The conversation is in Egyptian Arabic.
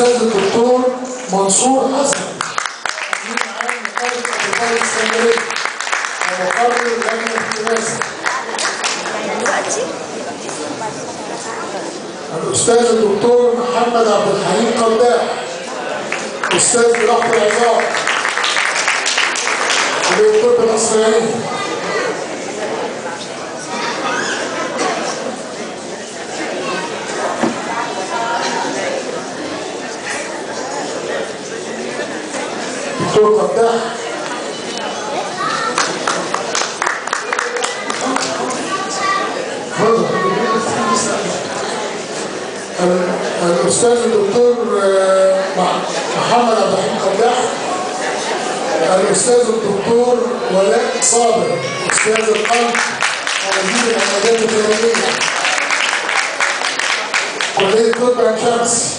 الأستاذ الدكتور منصور حسن، أمين عام نقابة أطباء الإسكندرية ومقرر لجنة الدراسة. الأستاذ الدكتور محمد عبد الحليم قداح، أستاذ جراحة العظام، كلية الطب القصر. دكتور قداح. الأستاذ الدكتور محمد عبد الحليم قداح، الأستاذ الدكتور ولاء صابر، أستاذ القلب ومدير العمليات الجراحية، كلية طب عين شمس.